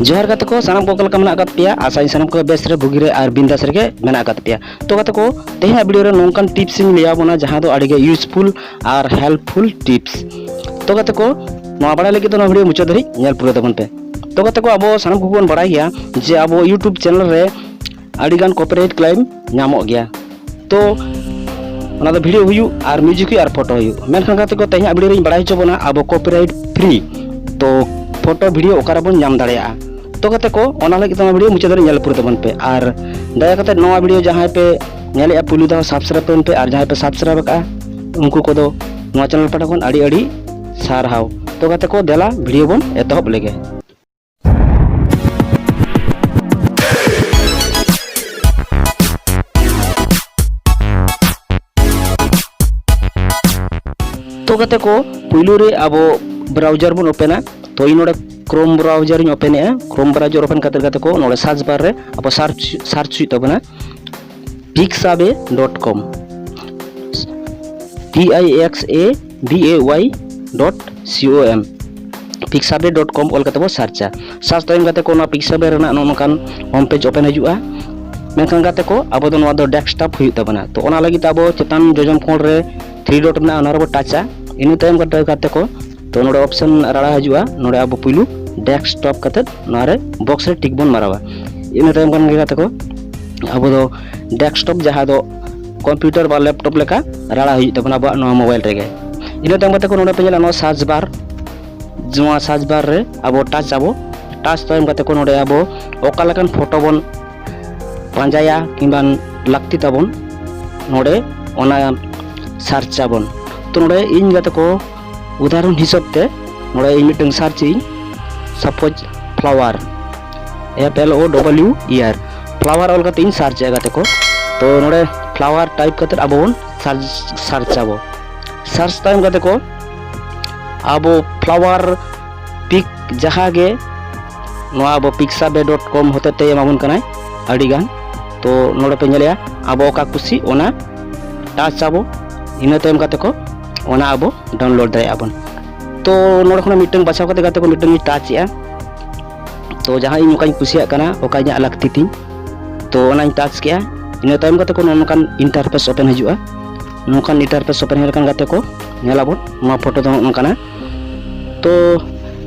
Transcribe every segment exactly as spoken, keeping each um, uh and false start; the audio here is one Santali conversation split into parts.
ᱡᱚᱦᱟᱨ ᱜᱟᱛᱮ ᱠᱚ, ᱥᱟᱱᱟᱢ ᱠᱚ ᱚᱠᱟ ᱞᱮᱠᱟ ᱢᱮᱱᱟᱜ ᱟᱠᱟᱫ ᱯᱮᱭᱟ? ᱟᱥᱟᱧ ᱥᱟᱱᱟᱢ ᱠᱚ ᱵᱮᱥ ᱨᱮ, ᱵᱩᱜᱤ ᱨᱮ ᱟᱨ ᱵᱤᱱᱫᱟᱥ ᱨᱮᱜᱮ ᱢᱮᱱᱟᱜ ᱟᱠᱟᱫ ᱯᱮᱭᱟ᱾ ᱛᱚ ᱜᱟᱛᱮ ᱠᱚ, ᱛᱮᱦᱮᱧᱟᱜ ᱵᱷᱤᱰᱤᱭᱳ ᱨᱮ ᱱᱚᱝᱠᱟᱱ ᱴᱤᱯᱥ ᱤᱧ ᱞᱟᱹᱭ ᱟᱵᱚᱱᱟ ᱡᱟᱦᱟᱸ ᱫᱚ ᱟᱹᱰᱤ ᱜᱮ ᱤᱭᱩᱡᱽᱯᱷᱩᱞ ᱟᱨ ᱦᱮᱞᱯᱯᱷᱩᱞ ᱴᱤᱯᱥ᱾ ᱛᱚ ᱜᱟᱛᱮ ᱠᱚ, ᱱᱚᱣᱟ ᱵᱟᱲᱟᱭ ᱞᱟᱹᱜᱤᱫ ᱫᱚ ᱱᱚᱣᱟ ᱵᱷᱤᱰᱤᱭᱳ ᱢᱩᱪᱟᱹᱫ ᱫᱷᱟᱹᱨᱤᱡ ᱧᱮᱞ ᱯᱩᱨᱟᱹᱣ ᱛᱟᱵᱚᱱ ᱯᱮ᱾ ᱛᱚ ᱜᱟᱛᱮ ᱠᱚ, ᱟᱵᱚ ᱥᱟᱱᱟᱢ ᱠᱚᱜᱮ ᱵᱚᱱ ᱵᱟᱲᱟᱭ ᱜᱮᱭᱟ ᱡᱮ ᱟᱵᱚ YouTube ᱪᱮᱱᱮᱞ ᱨᱮ ᱟᱹᱰᱤᱜᱟᱱ ᱠᱚᱯᱤᱨᱟᱭᱤᱴ ᱠᱞᱮᱢ ᱧᱟᱢᱚᱜ ᱜᱮᱭᱟ᱾ ᱛᱚ ᱚᱱᱟ ᱫᱚ ᱵᱷᱤᱰᱤᱭᱳ ᱦᱩᱭᱩᱜ ᱟᱨ ᱢᱤᱭᱩᱡᱤᱠ ᱦᱩᱭᱩᱜ ᱟᱨ ᱯᱷᱳᱴᱳ ᱦᱩᱭᱩᱜ᱾ ᱢᱮᱱᱠᱷᱟᱱ ᱜᱟᱛᱮ ᱠᱚ, ᱛᱮᱦᱮᱧᱟᱜ ᱵᱷᱤᱰᱤᱭᱳ ᱨᱮᱧ ᱵᱟᱲᱟᱭ ᱦᱚᱪᱚ ᱵᱚᱱᱟ ᱟᱵᱚ ᱠᱚᱯᱤᱨᱟᱭᱤᱴ ᱯᱷᱨᱤ ᱛᱚ ᱯᱷᱳᱴᱳ ᱵᱷᱤᱰᱤᱭᱳ ᱚᱠᱟ ᱨᱮᱵᱚᱱ ᱧᱟᱢ ᱫᱟᱲᱮᱭᱟᱜᱼᱟ᱾ ᱛᱚ ᱜᱟᱛᱮ ᱠᱚ, ᱚᱱᱟ ᱞᱟᱹᱜᱤᱫ ᱛᱮ ᱱᱚᱣᱟ ᱵᱷᱤᱰᱤᱭᱳ ᱢᱩᱪᱟᱹᱫ ᱫᱷᱟᱹᱨᱤᱡ ᱧᱮᱞ ᱯᱩᱨᱟᱹᱣ ᱛᱟᱵᱚᱱ ᱯᱮ᱾ ᱟᱨ ᱫᱟᱭᱟ ᱠᱟᱛᱮ ᱱᱚᱣᱟ ᱵᱷᱤᱰᱤᱭᱳ ᱡᱟᱦᱟᱸᱭ ᱯᱮ ᱧᱮᱞᱮᱫᱼᱟ ᱯᱩᱭᱞᱩ ᱫᱷᱟᱣ, ᱥᱟᱵᱥᱠᱨᱟᱭᱤᱵ ᱛᱟᱵᱚᱱ ᱯᱮ, ᱟᱨ ᱡᱟᱦᱟᱸᱭ ᱯᱮ ᱥᱟᱵᱥᱠᱨᱟᱭᱤᱵ ᱟᱠᱟᱫᱼᱟ ᱩᱱᱠᱩ ᱠᱚᱫᱚ ᱱᱚᱣᱟ ᱪᱮᱱᱮᱞ ᱯᱟᱦᱴᱟ ᱠᱷᱚᱱ ᱟᱹᱰᱤ ᱟᱹᱰᱤ ᱥᱟᱨᱦᱟᱣ᱾ ᱛᱚ ᱜᱟᱛᱮ ᱠᱚ, ᱫᱮᱞᱟ ᱵᱷᱤᱰᱤᱭᱳ ᱵᱚᱱ ᱮᱛᱚᱦᱚᱵ ᱞᱮᱜᱮ᱾ ᱛᱚ ᱜᱟᱛᱮ ᱠᱚ, ᱯᱩᱭᱞᱩ ᱨᱮ ᱟᱵᱚ ᱵᱨᱟᱣᱡᱟᱨ ᱵᱚᱱ ᱳᱯᱮᱱᱟ᱾ ᱛᱚ ᱤᱧ ᱱᱚᱰᱮ ᱠᱨᱳᱢ ᱵᱨᱟᱣᱡᱟᱨ ᱤᱧ ᱳᱯᱮᱱᱮᱜᱼᱟ᱾ ᱠᱨᱳᱢ ᱵᱨᱟᱣᱡᱟᱨ ᱳᱯᱮᱱ ᱠᱟᱛᱮ ᱜᱟᱛᱮ ᱠᱚ, ᱱᱚᱰᱮ ᱥᱟᱨᱪ ᱵᱟᱨ ᱨᱮ ᱟᱵᱚ ᱥᱟᱨᱪ ᱥᱟᱨᱪ ᱦᱩᱭᱩᱜ ᱛᱟᱵᱚᱱᱟ Pixabay dot com. P I X A B A Y dot C O M, Pixabay dot com ᱚᱞ ᱠᱟᱛᱮ ᱵᱚ ᱥᱟᱨᱪᱟ᱾ ᱥᱟᱨᱪ ᱛᱟᱭᱚᱢ ᱜᱟᱛᱮ ᱠᱚ, ᱱᱚᱣᱟ ᱯᱤᱠᱥᱟᱵᱮ ᱨᱮᱱᱟᱜ ᱱᱚᱜᱼᱚ ᱱᱚᱝᱠᱟᱱ ᱦᱳᱢ ᱯᱮᱡᱽ ᱳᱯᱮᱱ ᱦᱤᱡᱩᱜᱼᱟ᱾ ᱢᱮᱱᱠᱷᱟᱱ ᱜᱟᱛᱮ ᱠᱚ, ᱟᱵᱚ ᱫᱚ ᱱᱚᱣᱟ ᱫᱚ ᱰᱮᱥᱠᱴᱚᱯ ᱦᱩᱭᱩᱜ ᱛᱟᱵᱚᱱᱟ᱾ ᱛᱚ ᱚᱱᱟ ᱞᱟᱹᱜᱤᱫ ᱛᱮ ᱟᱵᱚ ᱪᱮᱛᱟᱱ ᱡᱚᱡᱚᱢ ᱠᱚᱬ ᱨᱮ ᱛᱷᱨᱤ ᱰᱚᱴ ᱢᱮᱱᱟᱜᱼᱟ, ᱚᱱᱟ ᱨᱮᱵᱚ ᱴᱟᱪᱟ᱾ ᱤᱱᱟᱹ ᱛᱟᱭᱚᱢ ᱜᱟᱛᱮ ᱜᱟᱛᱮ ᱠᱚ, ᱛᱚ ᱱᱚᱰᱮ ᱚᱯᱥᱮᱱ ᱨᱟᱲᱟ ᱦᱤᱡᱩᱜᱼᱟ᱾ ᱱᱚᱰᱮ ᱟᱵᱚ ᱯᱩᱭᱞᱩ ᱰᱮᱥᱠᱴᱚᱯ ᱠᱟᱛᱮ ᱱᱚᱣᱟ ᱨᱮ ᱵᱚᱠᱥ ᱨᱮ ᱴᱤᱠ ᱵᱚᱱ ᱢᱟᱨᱟᱣᱟ᱾ ᱤᱱᱟᱹ ᱛᱟᱭᱚᱢ ᱠᱷᱟᱱ ᱜᱮ ᱜᱟᱛᱮ ᱠᱚ, ᱟᱵᱚ ᱫᱚ ᱰᱮᱥᱠᱴᱚᱯ ᱡᱟᱦᱟᱸ ᱫᱚ ᱠᱚᱢᱯᱤᱭᱩᱴᱟᱨ ᱵᱟ ᱞᱮᱯᱴᱚᱯ ᱞᱮᱠᱟ ᱨᱟᱲᱟ ᱦᱩᱭᱩᱜ ᱛᱟᱵᱚᱱᱟ ᱟᱵᱚᱣᱟᱜ ᱱᱚᱣᱟ ᱢᱳᱵᱟᱭᱤᱞ ᱨᱮᱜᱮ᱾ ᱤᱱᱟᱹ ᱛᱟᱭᱚᱢ ᱜᱟᱛᱮ ᱠᱚ, ᱱᱚᱰᱮ ᱯᱮ ᱧᱮᱞᱟ ᱱᱚᱣᱟ ᱥᱟᱨᱪ ᱵᱟᱨ, ᱱᱚᱣᱟ ᱥᱟᱨᱪ ᱵᱟᱨ ᱨᱮ ᱟᱵᱚ ᱴᱟᱪ ᱟᱵᱚ᱾ ᱴᱟᱪ ᱛᱟᱭᱚᱢ ᱜᱟᱛᱮ ᱠᱚ, ᱱᱚᱰᱮ ᱟᱵᱚ ᱚᱠᱟ ᱞᱮᱠᱟᱱ ᱯᱷᱳᱴᱳ ᱵᱚᱱ ᱯᱟᱸᱡᱟᱭᱟ ᱠᱤᱝᱵᱟ ᱞᱟᱹᱠᱛᱤ ᱛᱟᱵᱚᱱ, ᱱᱚᱰᱮ ᱚᱱᱟ ᱥᱟᱨᱪ ᱟᱵᱚᱱ᱾ ᱛᱚ ᱱᱚᱰᱮ ᱤᱧ ᱜᱟᱛᱮ ᱠᱚ, ᱩᱫᱟᱦᱚᱨᱚᱱ ᱦᱤᱥᱟᱹᱵ ᱛᱮ ᱱᱚᱰᱮ ᱤᱧ ᱢᱤᱫᱴᱟᱝ ᱥᱟᱨᱪ ᱤᱧ, ᱥᱟᱯᱳᱡᱽ ᱯᱷᱞᱟᱣᱟᱨ, ᱮᱯᱷ ᱮᱞ ᱳ ᱰᱚᱵᱞᱤᱭᱩ ᱤ ᱟᱨ, ᱯᱷᱞᱟᱣᱟᱨ ᱚᱞ ᱠᱟᱛᱮ ᱤᱧ ᱥᱟᱨᱪ ᱮᱫᱟ ᱜᱟᱛᱮ ᱠᱚ᱾ ᱛᱚ ᱱᱚᱰᱮ ᱯᱷᱞᱟᱣᱟᱨ ᱴᱟᱭᱤᱯ ᱠᱟᱛᱮ ᱟᱵᱚ ᱵᱚᱱ ᱥᱟᱨᱪ ᱥᱟᱨᱪ ᱟᱵᱚ᱾ ᱥᱟᱨᱪ ᱛᱟᱭᱚᱢ ᱜᱟᱛᱮ ᱠᱚ, ᱟᱵᱚ ᱯᱷᱞᱟᱣᱟᱨ ᱯᱤᱠ ᱡᱟᱦᱟᱸ ᱜᱮ ᱱᱚᱣᱟ ᱟᱵᱚ ᱯᱤᱠᱥᱟᱵᱮ ᱰᱚᱴ ᱠᱚᱢ ᱦᱚᱛᱮ ᱛᱮ ᱮᱢᱟᱵᱚᱱ ᱠᱟᱱᱟᱭ ᱟᱹᱰᱤ ᱜᱟᱱ᱾ ᱛᱚ ᱱᱚᱰᱮ ᱯᱮ ᱧᱮᱞᱮᱜᱼᱟ ᱟᱵᱚ ᱚᱠᱟ ᱠᱩᱥᱤ ᱚᱱᱟ ᱴᱟᱪ ᱟᱵᱚ᱾ ᱤᱱᱟᱹ ᱛᱟᱭᱚᱢ ᱜᱟᱛᱮ ᱠᱚ, ᱚᱱᱟ ᱟᱵᱚ ᱰᱟᱣᱩᱱᱞᱳᱰ ᱫᱟᱲᱮᱭᱟᱜᱼᱟ ᱵᱚᱱ᱾ ᱛᱚ ᱱᱚᱰᱮ ᱠᱷᱚᱱᱟᱜ ᱢᱤᱫᱴᱟᱝ ᱵᱟᱪᱷᱟᱣ ᱠᱟᱛᱮ ᱜᱟᱛᱮ ᱠᱚ, ᱢᱤᱫᱴᱟᱝ ᱤᱧ ᱴᱟᱪ ᱮᱜᱼᱟ᱾ ᱛᱚ ᱡᱟᱦᱟᱸ ᱤᱧ ᱚᱠᱟᱧ ᱠᱩᱥᱤᱭᱟᱜ ᱠᱟᱱᱟ, ᱚᱠᱟ ᱤᱧᱟᱹᱜ ᱞᱟᱹᱠᱛᱤ ᱛᱤᱧ, ᱛᱚ ᱚᱱᱟᱧ touch ᱠᱮᱜᱼᱟ᱾ ᱤᱱᱟᱹ ᱛᱟᱭᱚᱢ ᱠᱟᱛᱮ ᱠᱚ ᱱᱚᱜᱼᱚ ᱱᱚᱝᱠᱟᱱ interface open ᱦᱤᱡᱩᱜᱼᱟ᱾ ᱱᱚᱝᱠᱟᱱ interface open ᱦᱮᱡ ᱞᱮᱠᱷᱟᱱ ᱜᱟᱛᱮ ᱠᱚ ᱧᱮᱞᱟᱵᱚᱱ, ᱱᱚᱣᱟ ᱯᱷᱳᱴᱳ ᱫᱚ ᱱᱚᱜᱼᱚ ᱱᱚᱝᱠᱟᱱᱟ᱾ ᱛᱚ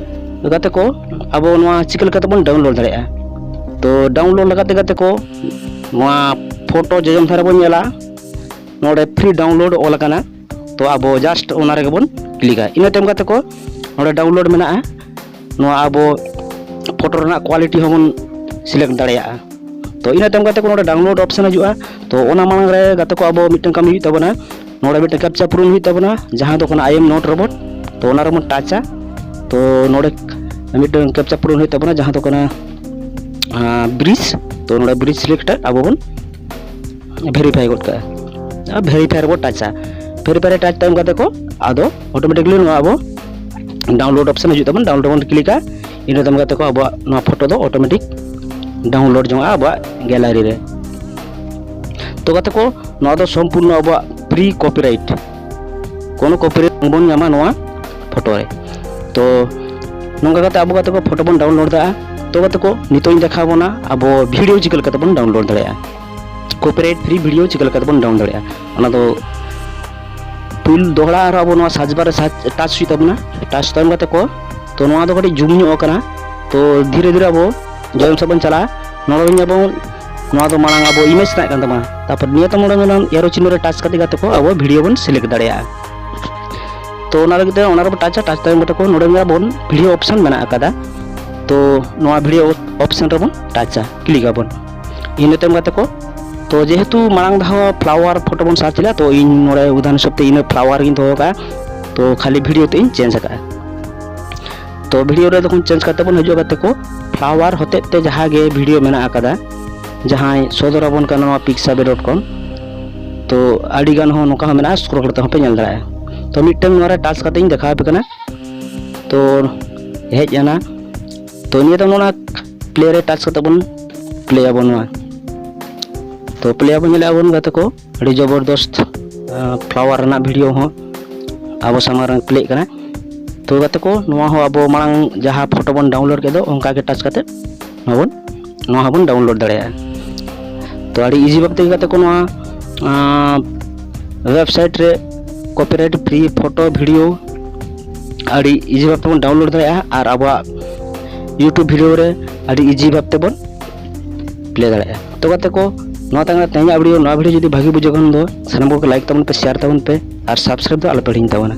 ᱜᱟᱛᱮ ᱠᱚ, ᱟᱵᱚ ᱱᱚᱣᱟ ᱪᱤᱠᱟᱹ ᱞᱮᱠᱟ ᱛᱮᱵᱚᱱ download ᱫᱟᱲᱮᱭᱟᱜᱼᱟ? ᱛᱚ download ᱞᱮᱠᱟᱛᱮ ᱜᱟᱛᱮ ᱠᱚ, ᱱᱚᱣᱟ ᱯᱷᱳᱴᱳ ᱡᱚᱡᱚᱢ ᱫᱷᱟᱨᱮ ᱵᱚᱱ ᱧᱮᱞᱟ, ᱱᱚᱰᱮ free download ᱚᱞ ᱟᱠᱟᱱᱟ᱾ ᱛᱚ ᱟᱵᱚ just ᱚᱱᱟ ᱨᱮᱜᱮ ᱵᱚᱱ ᱠᱞᱤᱠᱟ᱾ ᱤᱱᱟᱹ ᱛᱟᱭᱚᱢ ᱜᱟᱛᱮ ᱠᱚ, ᱱᱚᱰᱮ download ᱢᱮᱱᱟᱜᱼᱟ, ᱱᱚᱣᱟ ᱟᱵᱚ ᱯᱷᱳᱴᱳ ᱨᱮᱱᱟᱜ quality ᱦᱚᱸᱵᱚᱱ select ᱫᱟᱲᱮᱭᱟᱜᱼᱟ᱾ ᱛᱚ ᱤᱱᱟᱹ ᱛᱟᱭᱚᱢ ᱜᱟᱛᱮ ᱠᱚ, ᱱᱚᱰᱮ download option ᱦᱤᱡᱩᱜᱼᱟ᱾ ᱛᱚ ᱚᱱᱟ ᱢᱟᱲᱟᱝ ᱨᱮ ᱜᱟᱛᱮ ᱠᱚ, ᱟᱵᱚ ᱢᱤᱫᱴᱟᱝ ᱠᱟᱹᱢᱤ ᱦᱩᱭᱩᱜ ᱛᱟᱵᱚᱱᱟ, ᱱᱚᱰᱮ ᱢᱤᱫᱴᱟᱝ captcha ᱯᱩᱨᱩᱱ ᱦᱩᱭᱩᱜ ᱛᱟᱵᱚᱱᱟ, ᱡᱟᱦᱟᱸ ᱫᱚ ᱠᱟᱱᱟ I am not robot᱾ ᱛᱚ ᱚᱱᱟ ᱨᱮᱵᱚᱱ touchᱟ᱾ ᱛᱚ ᱱᱚᱰᱮ ᱢᱤᱫᱴᱟᱝ captcha ᱯᱩᱨᱩᱱ ᱦᱩᱭᱩᱜ ᱛᱟᱵᱚᱱᱟ, ᱡᱟᱦᱟᱸ ᱫᱚ ᱠᱟᱱᱟ ᱵᱨᱤᱡᱽ᱾ ᱛᱚ ᱱᱚᱰᱮ ᱵᱨᱤᱡᱽ select ᱠᱟᱛᱮ ᱟᱵᱚ ᱵᱚᱱ verify ᱜᱚᱫ ᱠᱟᱜᱼᱟ᱾ ᱟᱨ verify ᱨᱮᱵᱚ touchᱟ᱾ Verify ᱨᱮ touch ᱛᱟᱭᱚᱢ ᱠᱟᱛᱮ ᱠᱚ ᱟᱫᱚ automatically ᱱᱚᱣᱟ ᱟᱵᱚ download option ᱦᱤᱡᱩᱜ ᱛᱟᱵᱚᱱ, download ᱵᱚᱱ ᱠᱞᱤᱠᱟ᱾ ᱤᱱᱟᱹ ᱛᱟᱭᱚᱢ ᱠᱟᱛᱮ ᱠᱚ ᱟᱵᱚᱣᱟᱜ ᱱᱚᱣᱟ ᱯᱷᱳᱴᱳ ᱫᱚ automatic download ᱡᱚᱝᱼᱟ ᱟᱵᱚᱣᱟᱜ gallery ᱨᱮ᱾ ᱛᱚ ᱜᱟᱛᱮ ᱠᱚ, ᱱᱚᱣᱟ ᱫᱚ ᱥᱚᱢᱯᱩᱨᱱᱚ ᱟᱵᱚᱣᱟᱜ free copyright, ᱠᱳᱱᱳ copyright ᱵᱟᱝᱵᱚᱱ ᱧᱟᱢᱟ ᱱᱚᱣᱟ ᱯᱷᱳᱴᱳ ᱨᱮ᱾ ᱛᱚ ᱱᱚᱝᱠᱟ ᱠᱟᱛᱮ ᱟᱵᱚ ᱜᱟᱛᱮ ᱠᱚ ᱯᱷᱳᱴᱳ ᱵᱚᱱ download ᱫᱟᱲᱮᱭᱟᱜᱼᱟ᱾ ᱛᱚ ᱜᱟᱛᱮ ᱠᱚ, ᱱᱤᱛᱚᱜ ᱤᱧ ᱫᱮᱠᱷᱟᱣ ᱵᱚᱱᱟ ᱟᱵᱚ ᱵᱷᱤᱰᱤᱭᱳ ᱪᱤᱠᱟᱹ ᱞᱮᱠᱟᱛᱮ ᱵᱚᱱ download ᱫᱟᱲᱮᱭᱟᱜᱼᱟ, copyright free video ᱪᱤᱠᱟᱹ ᱞᱮᱠᱟᱛᱮ ᱵᱚᱱ download ᱫᱟᱲᱮᱭᱟᱜᱼᱟ᱾ ᱚᱱᱟ ᱫᱚ ᱯᱩᱭᱞᱩ ᱫᱚᱦᱲᱟ ᱟᱨᱦᱚᱸ ᱟᱵᱚ ᱱᱚᱣᱟ search bar ᱨᱮ search touch ᱦᱩᱭᱩᱜ ᱛᱟᱵᱚᱱᱟ᱾ Touch ᱛᱟᱭᱚᱢ ᱠᱟᱛᱮ ᱠᱚ, ᱛᱚ ᱱᱚᱣᱟ ᱫᱚ ᱠᱟᱹᱴᱤᱡ zoom ᱧᱚᱜ ᱟᱠᱟᱱᱟ᱾ ᱛᱚ ᱫᱷᱤᱨᱮ ᱫᱷᱤᱨᱮ ᱟᱵᱚ ᱡᱚᱭᱚᱱ ᱥᱮᱫ ᱵᱚᱱ ᱪᱟᱞᱟᱜᱼᱟ᱾ ᱱᱚᱰᱮ ᱵᱚᱱ ᱧᱮᱞ ᱟᱵᱚᱱ, ᱱᱚᱣᱟ ᱫᱚ ᱢᱟᱲᱟᱝ ᱟᱵᱚ image ᱛᱟᱦᱮᱸ ᱠᱟᱱ ᱛᱟᱵᱚᱱᱟ᱾ ᱛᱟᱨᱯᱚᱨ ᱱᱤᱭᱟᱹ ᱛᱟᱭᱚᱢ ᱱᱚᱰᱮ ᱢᱮᱱᱟᱜᱼᱟ arrow ᱪᱤᱱᱦᱟᱹ ᱨᱮ touch ᱠᱟᱛᱮ ᱜᱟᱛᱮ ᱠᱚ ᱟᱵᱚ ᱵᱷᱤᱰᱤᱭᱳ ᱵᱚᱱ select ᱫᱟᱲᱮᱭᱟᱜᱼᱟ᱾ ᱛᱚ ᱚᱱᱟ ᱞᱟᱹᱜᱤᱫ ᱛᱮ ᱚᱱᱟ ᱨᱮᱵᱚᱱ touchᱟ᱾ Touch ᱛᱟᱭᱚᱢ ᱠᱟᱛᱮ ᱠᱚ ᱱᱚᱰᱮ ᱧᱮᱞ ᱟᱵᱚᱱ ᱵᱷᱤᱰᱤᱭᱳ option ᱢᱮᱱᱟᱜ ᱟᱠᱟᱫᱟ᱾ ᱛᱚ ᱱᱚᱣᱟ ᱵᱷᱤᱰᱤᱭᱳ option ᱨᱮᱵᱚᱱ touchᱟ, click ᱟᱵᱚᱱ᱾ ᱤᱱᱟᱹ ᱛᱟᱭᱚᱢ ᱜᱟᱛᱮ ᱠᱚ, ᱛᱚ ᱡᱮᱦᱮᱛᱩ ᱢᱟᱲᱟᱝ ᱫᱷᱟᱣ flower ᱯᱷᱳᱴᱳ ᱵᱚᱱ search ᱞᱮᱫᱟ, ᱛᱚ ᱤᱧ ᱱᱚᱰᱮ ᱩᱫᱟᱦᱚᱨᱚᱱ ᱦᱤᱥᱟᱹᱵ ᱛᱮ ᱤᱱᱟᱹ flower ᱜᱤᱧ ᱫᱚᱦᱚ ᱠᱟᱜᱼᱟ᱾ ᱛᱚ ᱠᱷᱟᱹᱞᱤ ᱵᱷᱤᱰᱤᱭᱳ ᱛᱮ ᱤᱧ change ᱟᱠᱟᱫᱼᱟ᱾ ᱛᱚ ᱵᱷᱤᱰᱤᱭᱳ ᱨᱮ ᱡᱚᱠᱷᱚᱱ change ᱠᱟᱛᱮ ᱵᱚᱱ ᱦᱤᱡᱩᱜᱼᱟ ᱜᱟᱛᱮ ᱠᱚ, flower ᱦᱚᱛᱮᱡ ᱛᱮ ᱡᱟᱦᱟᱸ ᱜᱮ ᱵᱷᱤᱰᱤᱭᱳ ᱢᱮᱱᱟᱜ ᱟᱠᱟᱫᱟ, ᱡᱟᱦᱟᱸᱭ ᱥᱚᱫᱚᱨ ᱟᱵᱚᱱ ᱠᱟᱱᱟ ᱱᱚᱣᱟ pixabay dot com, ᱛᱚ ᱟᱹᱰᱤ ᱜᱟᱱ ᱦᱚᱸ ᱱᱚᱝᱠᱟ ᱦᱚᱸ ᱢᱮᱱᱟᱜᱼᱟ, scroll ᱠᱟᱛᱮ ᱦᱚᱸᱯᱮ ᱧᱮᱞ ᱫᱟᱲᱮᱭᱟᱜᱼᱟ᱾ ᱛᱚ ᱢᱤᱫᱴᱟᱝ ᱱᱚᱣᱟ ᱨᱮ touch ᱠᱟᱛᱮ ᱤᱧ ᱫᱮᱠᱷᱟᱣ ᱟᱯᱮ ᱠᱟᱱᱟ᱾ ᱛᱚ ᱦᱮᱡ ᱮᱱᱟ᱾ ᱛᱚ ᱱᱤᱭᱟᱹ ᱫᱚ ᱱᱚᱣᱟ play ᱨᱮ touch ᱠᱟᱛᱮ ᱵᱚᱱ play ᱟᱵᱚᱱ ᱱᱚᱣᱟ᱾ ᱛᱚ play ᱟᱵᱚᱱ, ᱧᱮᱞᱮᱫ ᱟᱵᱚᱱ ᱜᱟᱛᱮ ᱠᱚ, ᱟᱹᱰᱤ ᱡᱚᱵᱚᱨᱫᱚᱥᱛ, ᱟᱸ, flower ᱨᱮᱱᱟᱜ ᱵᱷᱤᱰᱤᱭᱳ ᱦᱚᱸ ᱟᱵᱚ ᱥᱟᱢᱟᱝ ᱨᱮ play ᱠᱟᱱᱟ᱾ ᱛᱚ ᱜᱟᱛᱮ ᱠᱚ, ᱱᱚᱣᱟ ᱦᱚᱸ ᱟᱵᱚ ᱢᱟᱲᱟᱝ ᱡᱟᱦᱟᱸ ᱯᱷᱳᱴᱳ ᱵᱚᱱ ᱰᱟᱣᱩᱱᱞᱳᱰ ᱠᱮᱫ ᱫᱚ, ᱚᱱᱠᱟ ᱜᱮ ᱴᱟᱪ ᱠᱟᱛᱮ ᱱᱚᱣᱟ ᱵᱚᱱ ᱱᱚᱣᱟ ᱦᱚᱸᱵᱚᱱ ᱰᱟᱣᱩᱱᱞᱳᱰ ᱫᱟᱲᱮᱭᱟᱜᱼᱟ᱾ ᱛᱚ ᱟᱹᱰᱤ ᱤᱡᱤ ᱵᱷᱟᱵ ᱛᱮᱜᱮ ᱜᱟᱛᱮ ᱠᱚ ᱱᱚᱣᱟ ᱣᱮᱵᱥᱟᱭᱤᱴ ᱨᱮ ᱠᱚᱯᱤᱨᱟᱭᱤᱴ ᱯᱷᱨᱤ ᱯᱷᱳᱴᱳ ᱵᱷᱤᱰᱤᱭᱳ ᱟᱹᱰᱤ ᱤᱡᱤ ᱵᱷᱟᱵ ᱛᱮᱵᱚᱱ ᱰᱟᱣᱩᱱᱞᱳᱰ ᱫᱟᱲᱮᱭᱟᱜᱼᱟ ᱟᱨ ᱟᱵᱚᱣᱟᱜ ᱭᱩᱴᱩᱵᱽ ᱵᱷᱤᱰᱤᱭᱳ ᱨᱮ ᱟᱹᱰᱤ ᱤᱡᱤ ᱵᱷᱟᱵ ᱛᱮᱵᱚᱱ ᱯᱞᱮ ᱫᱟᱲᱮᱭᱟᱜᱼᱟ᱾ ᱛᱚ ᱜᱟᱛᱮ ᱠᱚ, ᱱᱚᱣᱟ ᱛᱟᱦᱮᱸ ᱠᱟᱱᱟ ᱛᱮᱦᱮᱧᱟᱜ ᱵᱷᱤᱰᱤᱭᱳ᱾ ᱱᱚᱣᱟ ᱵᱷᱤᱰᱤᱭᱳ ᱡᱩᱫᱤ ᱵᱷᱟᱜᱤ ᱵᱩᱡᱷᱟᱹᱜ ᱠᱷᱟᱱ ᱫᱚ ᱥᱟᱱᱟᱢ ᱠᱚᱜᱮ ᱞᱟᱭᱤᱠ ᱛᱟᱵᱚᱱ ᱯᱮ, ᱥᱮᱭᱟᱨ ᱛᱟᱵᱚᱱ ᱯᱮ ᱟᱨ ᱥᱟᱵᱥᱠᱨᱟᱭᱤᱵ ᱫᱚ ᱟᱞᱚᱯᱮ ᱦᱤᱲᱤᱧ ᱛᱟᱵᱚᱱᱟ᱾